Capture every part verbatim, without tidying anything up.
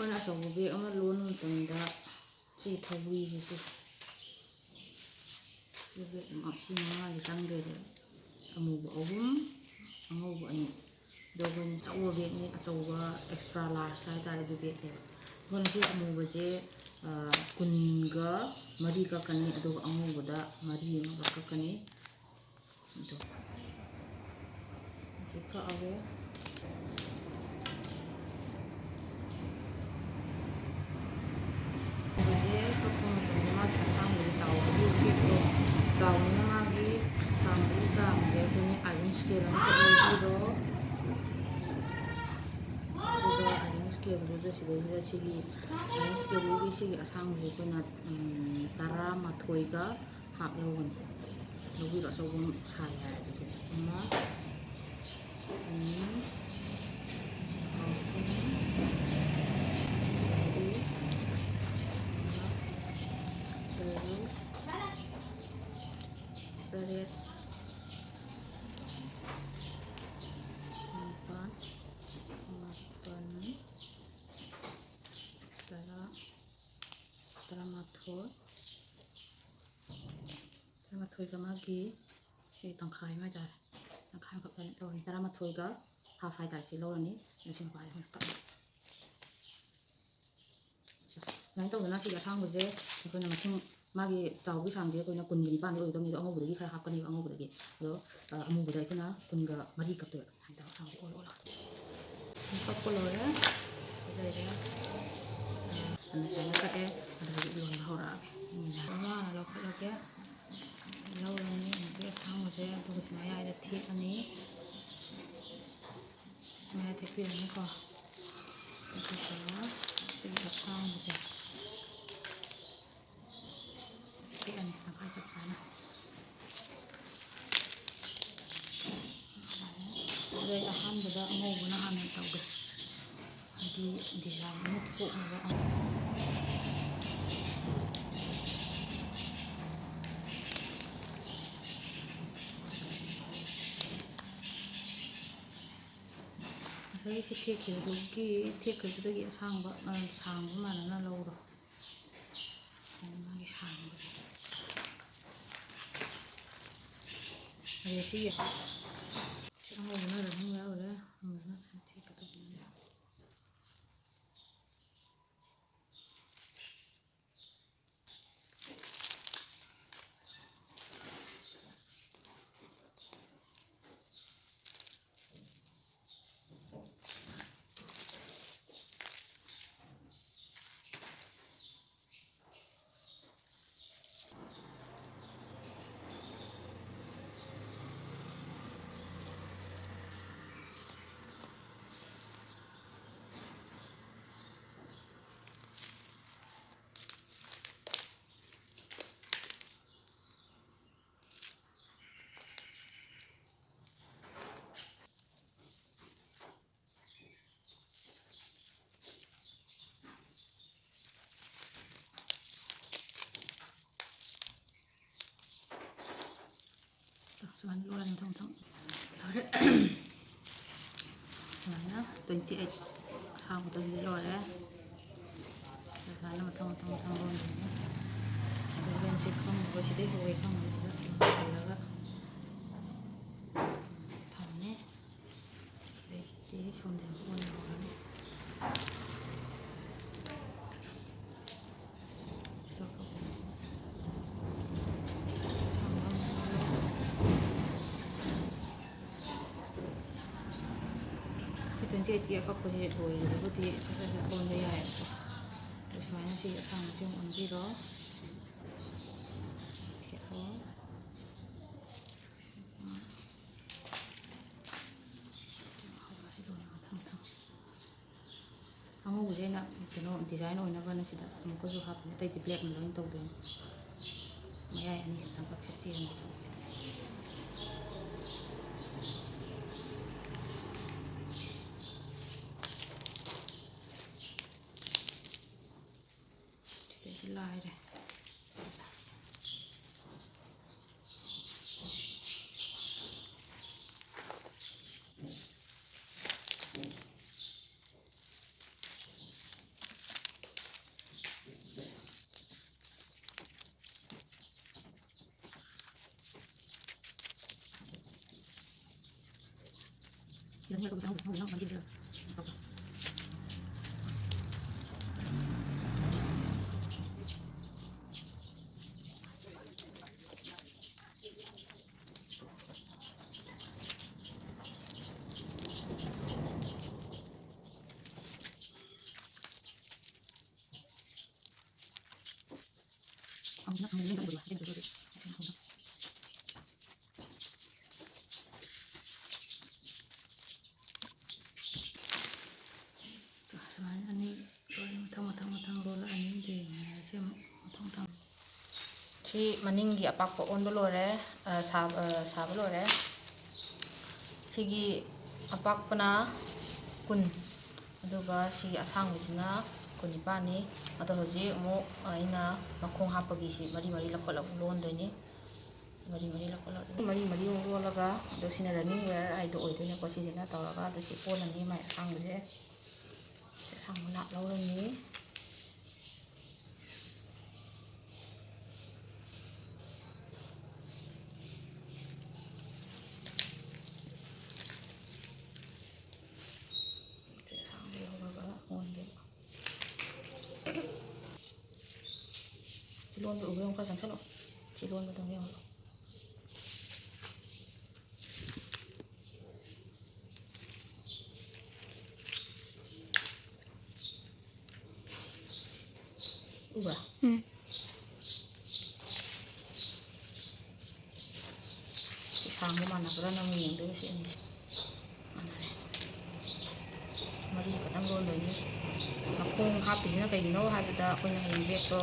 ꯑꯩꯈꯣꯏꯅ ꯑꯆꯧꯕ ꯕꯦꯒ ꯑꯃ ꯂꯣꯟꯕ ꯃꯇꯝꯗ ꯁꯤ ꯊꯧꯒ꯭ꯔꯤꯁꯤꯁꯨ ꯁꯤ ꯕꯦꯒ ꯑꯃ, ꯁꯤ ꯃꯉꯥꯁꯦ ꯆꯪꯗꯣꯏꯅꯦꯕ꯫ ꯑꯃꯨꯕ ꯑꯍꯨꯝ, ꯑꯉꯧꯕ ꯑꯅꯤ꯫ ꯑꯗꯣ ꯑꯩꯈꯣꯏꯅ ꯑꯆꯧꯕ ꯕꯦꯒꯅꯤ, ꯑꯆꯧꯕ extra large ꯍꯥꯏꯇꯥꯔꯦ, ꯑꯗꯨ ꯕꯦꯒꯅꯦꯕ꯫ ꯑꯩꯈꯣꯏꯅ ꯁꯤ ꯑꯃꯨꯕꯁꯦ, ꯑ, ꯀꯨꯟꯒ ꯃꯔꯤ ꯀꯛꯀꯅꯤ, ꯑꯗꯨꯒ ꯑꯉꯧꯕꯗ ꯃꯔꯤ ꯑꯃꯒ ꯀꯛꯀꯅꯤ꯫ ꯑꯗꯣ ꯍꯧꯖꯤꯛ ꯀꯛꯑꯒꯦ꯫ ꯍꯧꯖꯤꯛ ꯀꯛꯄ ꯃꯇꯝꯗ ꯃꯥꯒꯤ ꯑꯁꯥꯡꯕꯁꯦ ꯆꯥꯎꯕꯒꯤ ꯄꯤꯛꯄꯗꯣ ꯆꯥꯎꯕꯅꯤꯅ ꯃꯥꯒꯤ ꯁꯥꯡꯕꯒꯤ ꯆꯥꯡꯁꯦ ꯑꯩꯈꯣꯏꯅ iron scale ꯑꯃꯈꯛ ꯂꯧꯕꯤꯔꯣ꯫ ꯑꯗꯨꯒ iron scaleꯗꯨꯗ ꯁꯤꯗꯩꯁꯤꯗ ꯁꯤꯒꯤ iron scaleꯗꯨꯒꯤ ꯁꯤꯒꯤ ꯑꯁꯥꯡꯕꯁꯦ ꯑꯩꯈꯣꯏꯅ, ꯎꯝ, ꯇꯔꯥꯃꯥꯊꯣꯏꯒ ꯍꯥꯞ ꯂꯧꯒꯅꯤ꯫ ꯂꯧꯕꯤꯔꯣ, ꯑꯆꯧꯕ ꯑꯃ ꯁꯥꯒꯦ ꯍꯥꯏꯔꯗꯤ ꯁꯤꯗ꯫ ꯑꯃ, ꯑꯅꯤ, ꯑꯍꯨꯝ, ꯃꯔꯤ, ꯃꯉꯥ, ꯇꯔꯨꯛ, ꯇꯔꯦꯠ, ꯅꯤꯄꯥꯜ, ꯃꯥꯄꯜ, ꯇꯔꯥ, ꯇꯔꯥꯃꯥꯊꯣꯏ, ꯇꯔꯥꯃꯥꯊꯣꯏꯒ ꯃꯥꯒꯤ ꯁꯤ ꯇꯪꯈꯥꯏ ꯑꯃ ꯍꯥꯏꯇꯥꯔꯦ, ꯇꯪꯈꯥꯏ ꯑꯃꯈꯛ ꯂꯧꯔꯅꯤ, ꯇꯔꯥꯃꯥꯊꯣꯏꯒ ꯍꯥꯐ ꯍꯥꯏꯇꯥꯔꯦ, ꯁꯤ ꯂꯧꯔꯅꯤ꯫ ꯑꯗꯨ ꯁꯤ ꯃꯄꯥꯁꯦ ꯑꯩꯈꯣꯏꯅ ꯀꯛꯑꯅꯤ꯫ ꯁꯨꯃꯥꯏꯅ ꯇꯧꯗꯅ ꯁꯤꯒꯤ ꯑꯁꯥꯡꯕꯁꯦ ꯑꯩꯈꯣꯏꯅ ꯃꯁꯤꯡ, ꯃꯥꯒꯤ ꯆꯥꯎꯕꯒꯤ ꯆꯥꯡꯁꯦ ꯑꯩꯈꯣꯏꯅ ꯀꯨꯟꯒ ꯅꯤꯄꯥꯟꯗꯤ ꯑꯣꯏꯒꯗꯕꯅꯤ, ꯑꯗꯣ ꯑꯉꯧꯕꯗꯒꯤ ꯈꯔ ꯍꯥꯞꯀꯅꯦꯕ, ꯑꯉꯧꯕꯗꯒꯤ꯫ ꯑꯗꯣ, ꯑ, ꯑꯃꯨꯕꯗ ꯑꯩꯈꯣꯏꯅ ꯀꯨꯟꯒ ꯃꯔꯤ ꯀꯛꯇꯣꯏꯕ꯫ ꯁꯨꯃꯥꯏꯅ ꯇꯧꯔꯒ ꯑꯁꯥꯡꯕꯁꯦ ꯑꯣꯜꯂ ꯑꯣꯜꯂꯒ꯫ ꯀꯛꯄ ꯂꯣꯏꯔꯦ꯫ ꯐꯖꯩꯔꯦ꯫ ꯑ, ꯁꯨꯃꯥꯏꯅ ꯀꯛꯑꯦ꯫ ꯑꯗꯣ ꯍꯧꯖꯤꯛ ꯂꯣꯟꯕ ꯍꯧꯔꯛꯑꯒꯦ꯫ ꯃꯉꯥ ꯑꯃ ꯂꯧꯈꯠꯂꯒꯦ꯫ ꯂꯧꯔꯅꯤ꯫ ꯍꯧꯖꯤꯛꯀꯤ ꯑꯁꯥꯡꯕꯁꯦ ꯑꯗꯨꯒ ꯁꯤ ꯃꯌꯥꯏꯗ ꯊꯦꯠꯂꯅꯤ꯫ ꯃꯌꯥꯏ ꯊꯦꯠꯄꯤꯔꯅꯤꯀꯣ꯫ ꯑꯗꯨꯒ ꯁꯤꯒꯤ ꯑꯁꯥꯡꯕꯁꯦ ꯊꯦꯠꯂꯅꯤ ꯇꯪꯈꯥꯏ ꯆꯞ ꯆꯥꯅ꯫ ꯑꯗꯣ ꯑꯩ ꯑꯍꯥꯟꯕꯗ ꯑꯉꯧꯕꯅ ꯍꯥꯟꯅ ꯇꯧꯒꯦ, ꯍꯥꯏꯗꯤ ꯗꯤꯖꯥꯏꯟ ꯑꯃ ꯊꯣꯛꯅꯕ꯫ ꯉꯁꯥꯏ ꯊꯦꯛꯈꯤꯕꯗꯨꯒꯤ, ꯊꯦꯛꯈꯤꯕꯗꯨꯗꯒꯤ ꯑꯁꯥꯡꯕ, ꯑ, ꯁꯥꯡꯕ ꯃꯥꯟꯅꯅ ꯂꯧꯔꯣ꯫ ꯃꯥꯒꯤ ꯁꯥꯡꯕꯁꯦ꯫ ꯑꯗꯩ ꯁꯤꯒꯤ, ꯁꯤ ꯑꯉꯧꯕꯅ running ꯌꯥꯎꯔꯦ꯫ ꯑꯉꯧꯕꯅ ꯁꯨꯃꯥꯏꯅ ꯊꯦꯛꯀꯗꯕꯅꯦ꯫ ꯁꯨꯃꯥꯏꯅ ꯂꯣꯏꯔꯦ, ꯃꯊꯪ ꯃꯊꯪ ꯂꯣꯏꯔꯦ꯫ ꯁꯨꯃꯥꯏꯅ twenty eight ꯑꯁꯥꯡꯕꯗꯣ ꯁꯤꯗ ꯂꯣꯏꯔꯦ꯫ ꯁꯨꯃꯥꯏꯅ ꯃꯊꯪ ꯃꯊꯪ ꯃꯊꯪ ꯂꯣꯟꯗꯣꯏꯅꯦ꯫ ꯑꯗꯨꯒ ꯁꯤ ꯈꯪꯕ, ꯁꯤꯗꯩ ꯍꯧꯋꯦ ꯈꯪꯕꯗꯨꯗ ꯂꯣꯏꯁꯤꯜꯂꯒ ꯊꯝꯃꯦ꯫ ꯑꯗꯩꯗꯤ ꯁꯣꯝꯗ ꯑꯃꯨꯛ ꯑꯣꯟ ꯇꯧꯔꯅꯤ꯫ ꯁꯤ twenty eight ꯀꯤ ꯑꯀꯛꯄꯁꯦ ꯂꯣꯏꯔꯕꯨꯗꯤ ꯁꯠ ꯁꯠ ꯁꯠ ꯑꯣꯟꯕ ꯌꯥꯏꯌꯦꯕꯀꯣ꯫ ꯑꯗꯣ ꯁꯨꯃꯥꯏꯅ ꯁꯤ ꯑꯁꯥꯡꯕꯁꯦ ꯑꯃꯨꯛ ꯑꯣꯟꯕꯤꯔꯣ꯫ ꯊꯦꯠꯂꯣ꯫ ꯁꯤ ꯂꯣꯏꯔꯦ, ꯃꯊꯪ ꯃꯊꯪ꯫ ꯑꯉꯧꯕꯁꯦ ꯑꯩꯅ ꯀꯩꯅꯣ design ꯑꯣꯏꯅꯕꯅ ꯁꯤꯗ ꯑꯃꯨꯛꯀꯁꯨ ꯍꯥꯞꯄꯅꯦ, ꯑꯇꯩꯗꯤ blackꯅ ꯂꯣꯏꯅ ꯇꯧꯗꯣꯏꯅꯦ꯫ ꯃꯌꯥꯏ ꯑꯅꯤ ꯈꯛꯇꯪ ꯀꯛꯁꯦ, ꯁꯤ ꯑꯅꯤ ꯈꯛꯇꯪ꯫ ꯁꯤꯗꯩꯗꯤ ꯂꯥꯏꯔꯦ꯫ ꯁꯨꯃꯥꯏꯅ ꯑꯅꯤ ꯂꯣꯏꯅ ꯃꯊꯪ ꯃꯊꯪ ꯃꯊꯪ ꯂꯣꯜꯂꯛꯑꯅꯤ꯫ ꯑꯗꯨ ꯌꯦꯡꯉꯁꯤ ꯑꯃꯨꯛ ꯃꯊꯪ ꯃꯊꯪ꯫ ꯁꯤ ꯃꯅꯤꯡꯒꯤ ꯑꯄꯥꯛꯄ ꯑꯣꯟꯕ ꯂꯣꯏꯔꯦ, ꯑ, ꯁꯥꯕ, ꯑ, ꯁꯥꯕ ꯂꯣꯏꯔꯦ꯫ ꯁꯤꯒꯤ ꯑꯄꯥꯛꯄꯅ ꯀꯨꯟ, ꯑꯗꯨꯒ ꯁꯤꯒꯤ ꯑꯁꯥꯡꯕꯁꯤꯅ ꯀꯨꯟꯅꯤꯄꯥꯟꯅꯤ꯫ ꯑꯗꯣ ꯍꯧꯖꯤꯛ ꯑꯃꯨꯛ ꯑꯩꯅ ꯃꯈꯣꯡ ꯍꯥꯞꯄꯒꯤ ꯁꯤ ꯃꯔꯤ ꯃꯔꯤ ꯂꯧꯈꯠꯂꯒ ꯂꯣꯟꯗꯣꯏꯅꯤ꯫ ꯃꯔꯤ ꯃꯔꯤ ꯂꯧꯈꯠꯂꯒ, ꯃꯔꯤ ꯃꯔꯤ ꯑꯃꯨꯛ ꯂꯣꯜꯂꯒ, ꯑꯗꯣ ꯁꯤꯅ running wire ꯍꯥꯏꯗꯣ ꯑꯣꯏꯗꯣꯏꯅꯦꯀꯣ꯫ ꯁꯤꯁꯤꯅ ꯇꯧꯔꯒ, ꯑꯗꯨ ꯁꯤ ꯀꯣꯜꯂꯅꯤ, ꯃꯥꯏ ꯑꯁꯥꯡꯕꯁꯦ꯫ ꯁꯤ ꯑꯁꯥꯡꯕ ꯅꯥꯠ ꯂꯧꯔꯅꯤ꯫ ꯁꯤ ꯑꯁꯥꯡꯕ ꯂꯧꯔꯒ ꯑꯣꯟꯗꯣꯏꯕ꯫ ꯁꯤ ꯂꯣꯟꯕ ꯎꯕ꯭ꯔꯥ ꯌꯦꯡꯉꯨ, ꯈꯔ ꯆꯪꯁꯜꯂꯣ꯫ ꯁꯤ ꯂꯣꯟꯕꯗꯣ ꯌꯦꯡꯉꯣ꯫ ꯎꯕ꯭ꯔꯥ? ꯎꯝ꯫ ꯁꯤ ꯁꯥꯡꯕ ꯃꯥꯟꯅꯕ꯭ꯔꯥ ꯅꯪ ꯌꯦꯡꯗꯣꯏꯕ ꯁꯤ ꯑꯅꯤꯁꯦ꯫ ꯃꯥꯟꯅꯔꯦ꯫ ꯃꯔꯤ ꯈꯛꯇꯪ ꯂꯣꯟꯗꯣꯏꯅꯤ꯫ ꯃꯈꯣꯡ ꯍꯥꯞꯄꯤꯁꯤꯅ ꯀꯩꯒꯤꯅꯣ ꯍꯥꯏꯕꯗ, ꯑꯩꯈꯣꯏꯅ ꯍꯌꯦꯡ ꯕꯦꯒꯇꯣ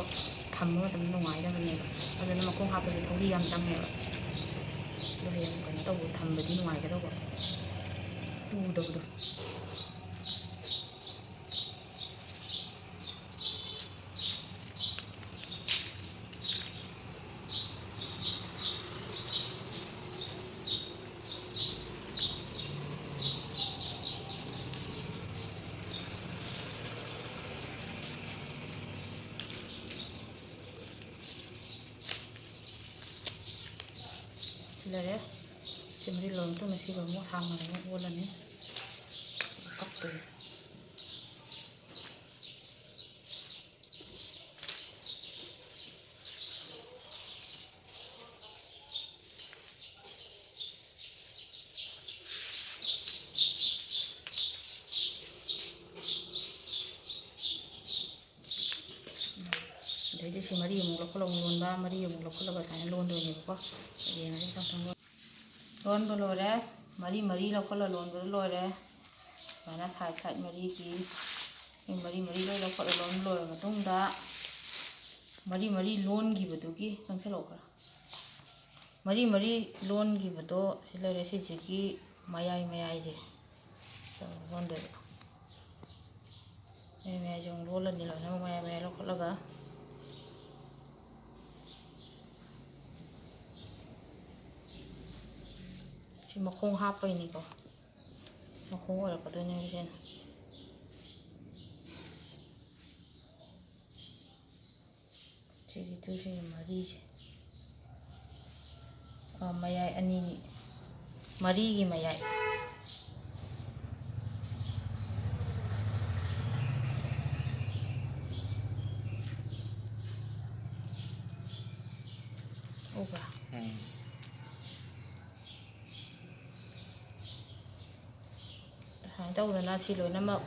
ꯊꯝꯕ ꯃꯇꯝꯗ ꯅꯨꯡꯉꯥꯏꯅꯕꯅꯦꯕ꯫ ꯑꯗꯨꯅ ꯃꯈꯣꯡ ꯍꯥꯞꯄꯁꯦ ꯊꯧꯔꯤ ꯌꯥꯝ ꯆꯪꯉꯦꯕ꯫ ꯑꯗꯣ ꯍꯌꯦꯡ ꯀꯩꯅꯣ ꯇꯧꯕ, ꯊꯝꯕꯗꯤ ꯅꯨꯡꯉꯥꯏꯒꯗꯧꯕ꯫ ꯄꯨꯗꯕꯗꯣ꯫ ꯂꯩꯔꯦ꯫ ꯁꯤ ꯃꯔꯤ ꯂꯣꯟꯕ ꯃꯇꯨꯡꯗ ꯁꯤꯒ ꯑꯃꯨꯛ ꯁꯥꯡꯅ ꯑꯃꯨꯛ ꯑꯣꯜꯂꯅꯤ꯫ ꯑꯗꯩꯗꯤ ꯁꯤ ꯃꯔꯤ ꯑꯃꯨꯛ ꯂꯧꯈꯠꯂꯒ ꯂꯣꯟꯕ, ꯃꯔꯤ ꯑꯃꯨꯛ ꯂꯧꯈꯠꯂꯒ ꯁꯨꯃꯥꯏꯅ ꯂꯣꯟꯗꯣꯏꯅꯦꯕꯀꯣ꯫ ꯌꯦꯡꯉꯁꯤ ꯊꯝ ꯊꯝ ꯂꯣꯟ-, ꯂꯣꯟꯕ ꯂꯣꯏꯔꯦ꯫ ꯃꯔꯤ ꯃꯔꯤ ꯂꯧꯈꯠꯂ ꯂꯣꯟꯕꯗꯣ ꯂꯣꯏꯔꯦ꯫ ꯁꯨꯃꯥꯏꯅ side side ꯃꯔꯤꯒꯤ ꯃꯔꯤ ꯃꯔꯤ ꯂꯣꯏ ꯂꯧꯈꯠꯂ ꯂꯣꯟꯕ ꯂꯣꯏꯔ ꯃꯇꯨꯡꯗ, ꯃꯔꯤ ꯃꯔꯤ ꯂꯣꯟꯈꯤꯕꯗꯨꯒꯤ, ꯆꯪꯁꯤꯜꯂꯛꯑꯣ ꯈꯔ꯫ ꯃꯔꯤ ꯃꯔꯤ ꯂꯣꯟꯈꯤꯕꯗꯣ ꯁꯤ ꯂꯩꯔꯦ꯫ ꯁꯤꯁꯤꯒꯤ ꯃꯌꯥꯏ ꯃꯌꯥꯏꯁꯦ ꯂꯣꯟꯗꯣꯏꯕ꯫ ꯃꯌꯥꯏ ꯃꯌꯥꯏꯁꯦ ꯑꯃꯨꯛ ꯂꯣꯜꯂꯅꯤ, ꯂꯣꯏꯅꯃꯛ ꯃꯌꯥꯏ ꯃꯌꯥꯏ ꯂꯧꯈꯠꯂꯒ꯫ ꯁꯤ ꯃꯈꯣꯡ ꯍꯥꯞꯄꯩꯅꯤꯀꯣ, ꯃꯈꯣꯡ ꯑꯣꯏꯔꯛꯀꯗꯣꯏꯅꯦꯕ ꯁꯤꯅ꯫ ꯁꯤꯒꯤ ꯇꯨ, ꯁꯤꯒꯤ ꯃꯔꯤꯁꯦ, ꯑ, ꯃꯌꯥꯏ ꯑꯅꯤ, ꯃꯔꯤꯒꯤ ꯃꯌꯥꯏ꯫ ꯎꯕ꯭ꯔꯥ? ꯎꯝ꯫ ꯁꯨꯃꯥꯏꯅ ꯇꯧꯗꯅ ꯁꯤ ꯂꯣꯏꯅꯃꯛ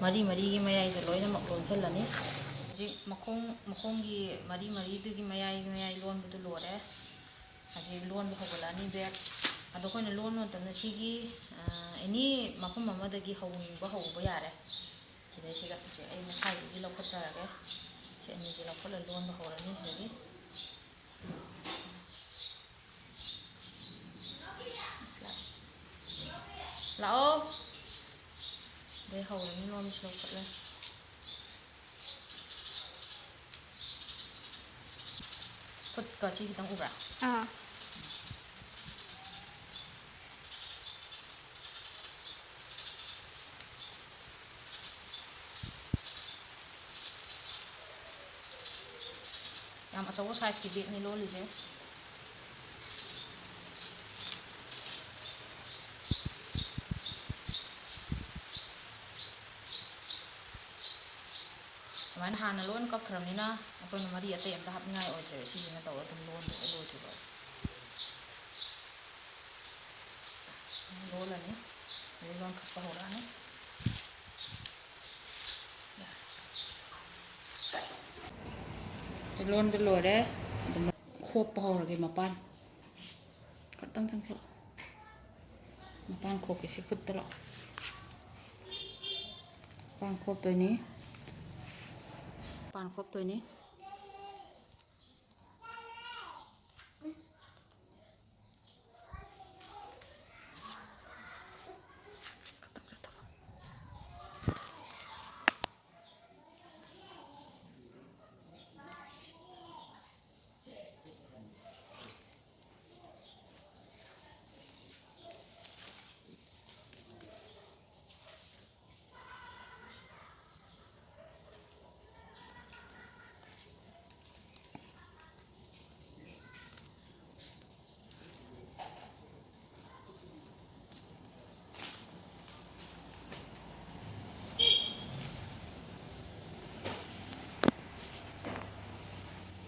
ꯃꯔꯤ ꯃꯔꯤꯒꯤ ꯃꯌꯥꯏꯗ ꯂꯣꯏꯅꯃꯛ ꯂꯣꯟꯁꯤꯜꯂꯅꯤ꯫ ꯍꯧꯖꯤꯛ ꯃꯈꯣꯡ, ꯃꯈꯣꯡꯒꯤ ꯃꯔꯤ ꯃꯔꯤꯗꯨꯒꯤ ꯃꯌꯥꯏ ꯃꯌꯥꯏ ꯂꯣꯟꯕꯗꯨ ꯂꯣꯏꯔꯦ꯫ ꯍꯧꯖꯤꯛ ꯂꯣꯟꯕ ꯍꯧꯒꯠꯂꯛꯑꯅꯤ back꯫ ꯑꯗꯣ ꯑꯩꯈꯣꯏꯅ ꯂꯣꯟꯕ ꯃꯇꯝꯗ ꯁꯤꯒꯤ, ꯑ, any ꯃꯐꯝ ꯑꯃꯗꯒꯤ ꯍꯧꯅꯤꯡꯕ ꯍꯧꯕ ꯌꯥꯔꯦ꯫ ꯁꯤꯗꯩꯁꯤꯗ ꯍꯧꯖꯤꯛ ꯑꯩ ꯃꯁꯥꯒꯤꯗꯒꯤ ꯂꯧꯈꯠꯆꯔꯒꯦ꯫ ꯁꯤ ꯑꯅꯤꯁꯦ ꯂꯧꯈꯠꯂ ꯂꯣꯟꯕ ꯍꯧꯔꯅꯤ ꯁꯤꯗꯒꯤ꯫ ꯂꯥꯛꯑꯣ꯫ ꯑꯗꯩ ꯍꯧꯔꯅꯤ ꯂꯣꯟꯕꯁꯨ ꯂꯧꯈꯠꯂꯦ꯫ ꯈꯨꯠꯀꯁꯤ ꯈꯤꯇꯪ ꯎꯕ꯭ꯔꯥ? ꯑꯥ꯫ ꯌꯥꯝ ꯑꯆꯧꯕ sizeꯀꯤ bagꯅꯤ ꯂꯣꯜꯂꯤꯁꯦ꯫ ꯑꯗꯨꯃꯥꯏꯅ ꯍꯥꯟꯅ ꯂꯣꯏꯅ ꯀꯛꯈ꯭ꯔꯕꯅꯤꯅ ꯑꯩꯈꯣꯏꯅ ꯃꯔꯤ ꯑꯇꯩ ꯑꯝꯇ ꯍꯥꯞꯅꯤꯡꯉꯥꯏ ꯑꯣꯏꯗ꯭ꯔꯦꯕ꯫ ꯁꯤꯁꯤꯅ ꯇꯧꯔꯒ ꯑꯗꯨꯝ ꯂꯣꯟꯗꯣꯏꯕ, ꯂꯣꯏꯗ꯭ꯔꯤꯕ꯫ ꯂꯣꯜꯂꯅꯤ꯫ ꯑꯗꯩ ꯂꯣꯟ ꯀꯛꯄ ꯍꯧꯔꯛꯑꯅꯤ꯫ ꯂꯣꯟꯕ ꯂꯣꯏꯔꯦ꯫ ꯑꯗꯨꯝ ꯈꯣꯞꯄ ꯍꯧꯔꯒꯦ ꯃꯄꯥꯟ꯫ ꯈꯛꯇꯪ ꯆꯪꯁꯤꯜꯂꯣ꯫ ꯃꯄꯥꯟ ꯈꯣꯛꯀꯦ ꯁꯤ ꯈꯨꯠꯇ ꯂꯥꯛꯑꯣ꯫ ꯃꯄꯥꯟ ꯈꯣꯞꯇꯣꯏꯅꯤ꯫ ꯃꯄꯥꯟ ꯈꯣꯞꯇꯣꯏꯅꯤ꯫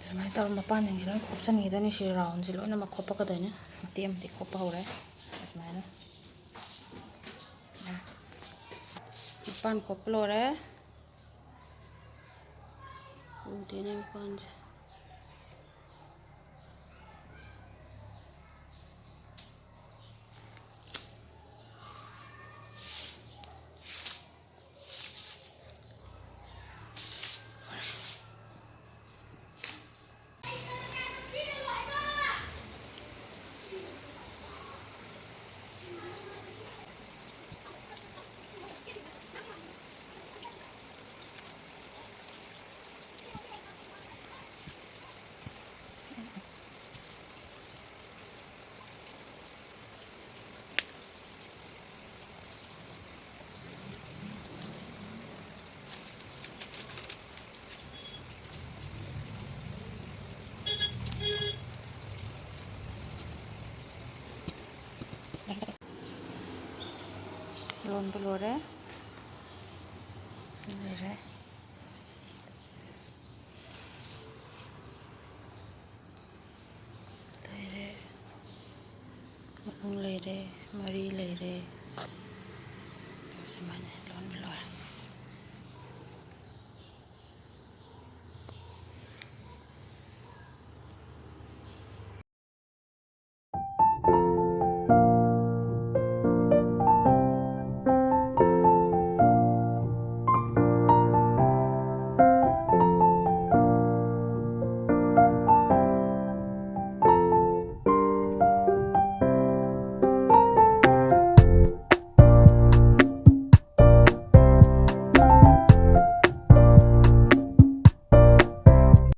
ꯁꯨꯃꯥꯏꯅ ꯇꯧꯔ ꯃꯄꯥꯟꯁꯤꯡꯁꯤ ꯂꯣꯏ ꯈꯣꯞꯆꯟꯈꯤꯗꯣꯏꯅꯤ꯫ ꯁꯤ ꯔꯥꯎꯟꯁꯤ ꯂꯣꯏꯅꯃꯛ ꯈꯣꯞꯄꯛꯀꯗꯣꯏꯅꯤ꯫ ꯃꯇꯦꯛ ꯃꯇꯦꯛ ꯈꯣꯞꯄ ꯍꯧꯔꯦ꯫ ꯑꯗꯨꯃꯥꯏꯅ ꯃꯄꯥꯟ ꯈꯣꯞꯄ ꯂꯣꯏꯔꯦ꯫ ꯎꯗꯦꯅꯦ ꯃꯄꯥꯟꯁꯦ꯫ ꯂꯣꯟꯕ ꯂꯣꯏꯔꯦ꯫ ꯂꯣꯏꯔꯦ꯫ ꯇꯧꯔꯦ꯫